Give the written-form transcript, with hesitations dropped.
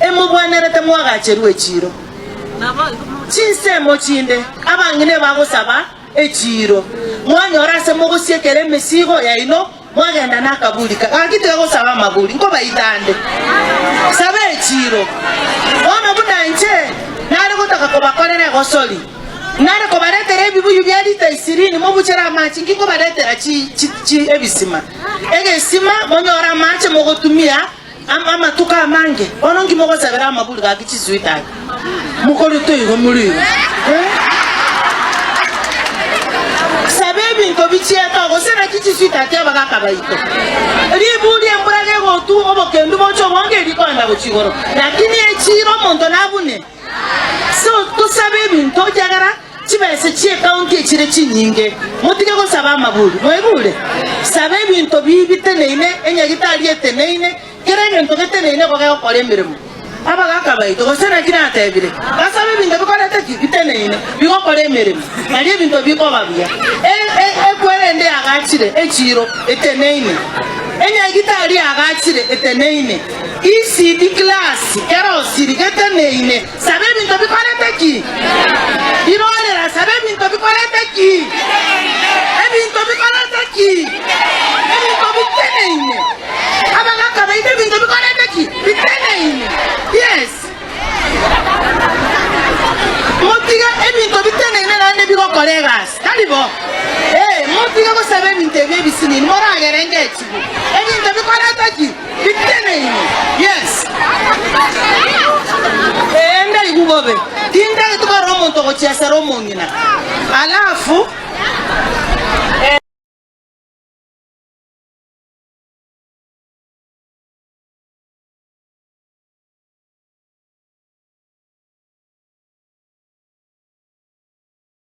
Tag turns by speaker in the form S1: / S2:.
S1: Emobwenerete moagacherwe echiiro. Chinsemo chinde abang'ina ebagosaba echiiro, mwanyora ase mogosiekera emesigo yaino, mwagenda nakaburi ka gaki tiga gosaba amaburi, nkobaita ande. Saba echiiro. Bono buna inche nare gotaka kobakorera egosori, nare kobaretera ebibuyu bia lita isirini mobuchere amache, inki nkobaretera chi, chi, chi ebisima. Egesima monyore amache mogotumia Amatuko amange, bono nki mogosabera amaburi gaki chiswitari? Mokorete igo more igo. Eh? Saba ebinto bichiete gose naki chiswitati abagaka baito. Riburi embura gegotu obokendu boche obonge rikoenda gochia igoro. Lakini echiro omonto nabune. So tosabe ebinto ekiagera chibesa chi'ecounty echire chinyinge. Motige gosaba amaburi. Mwaigure? Saba ebinto bi biteneine, enyagitari eteneine, kera egento geteneine igo gegokora emeremo. Abagaka baito, gose naki natebire, basabe ebinto bikorete ki? Biteneine, bigokora emeremo, nario ebinto bikoba buya. E- e- Ekwerende yagachire echiiro eteneine, enyagitari yagachire eteneine. ECD class kerosiri geteneine saba ebinto bikorete ki? Irorera saba ebinto bikorete ki? Ebinto bikorete ki? Ebinto biteneine. Abagaka baito ebinto bikorete ki? Biteneine. Yes. Motige ebinto biteneine naende bigokora egasi. Tari bo? Ee, motige gosaba ebinto ebi ebisinini moragere ngechigwe. Ebinto bikorete ki? Biteneine. Yes. Ee, ndaigwe bobe. Tintageti korora omonto ogochiasera omong'ina. Alafu.